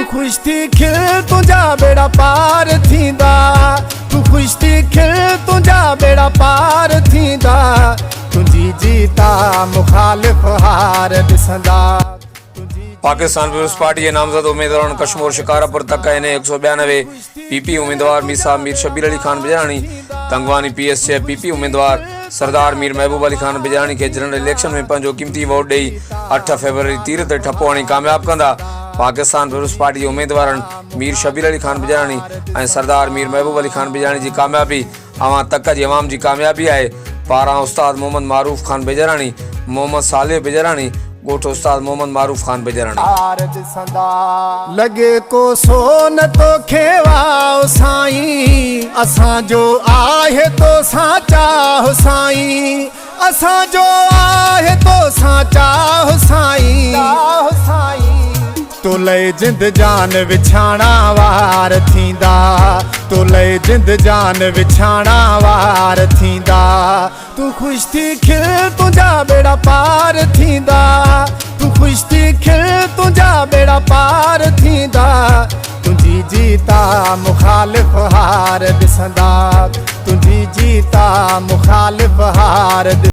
تون خوش ٿي کل تنهنجا ٻيڙا پار ٿيندا، تون خوش ٿي کل تنهنجا ٻيڙا پار ٿيندا، تنهنجي جيتا مخالف هار ڏسندا. پاڪستان پيپلز پارٽي جي نامزد اميدوارن ڪشمور شڪارپور تڪ اين اي 192 پي پي اميدوار مير صاحب Mir Shabbir Ali Khan Bijarani, Tangwani P S 6 P P اميدوار سردار مير محبوب علي خان بجراڻي کي جنرل اليڪشن ۾ پنهنجو قيمتي ووٽ ڏئي 8 فيبروري تير تي ٺپو هڻي ڪامياب ڪندا. پاڪستان پيپلز پارٽي جي اميدوارن مير شبير علي خان بجراڻي ۽ سردار مير محبوب علي خان بجراڻي جي ڪاميابي اوهان تڪ جي عوام جي ڪاميابي آهي. پاران استاد محمد معروف خان بجراڻي، محمد صالح بجراڻي، ڳوٺ استاد محمد معروف خان بجراڻي. لڳي ڪو سون توکي واء سائين، اسان جو آهي توسان چاهه سائين، اسان جو آهي توسان چاهه سائين. تو لئي جند جان وڇاڻا وار ٿيندا، تو لئي جند جان وڇاڻا وار ٿيندا. تون خوش ٿي کل تنهنجا ٻيڙا پار ٿيندا، تون خوش ٿي کل تنهنجا ٻيڙا پار ٿيندا، تنهنجي جيتا مخالف هار ڏسندا، تنهنجي جيتا مخالف هار.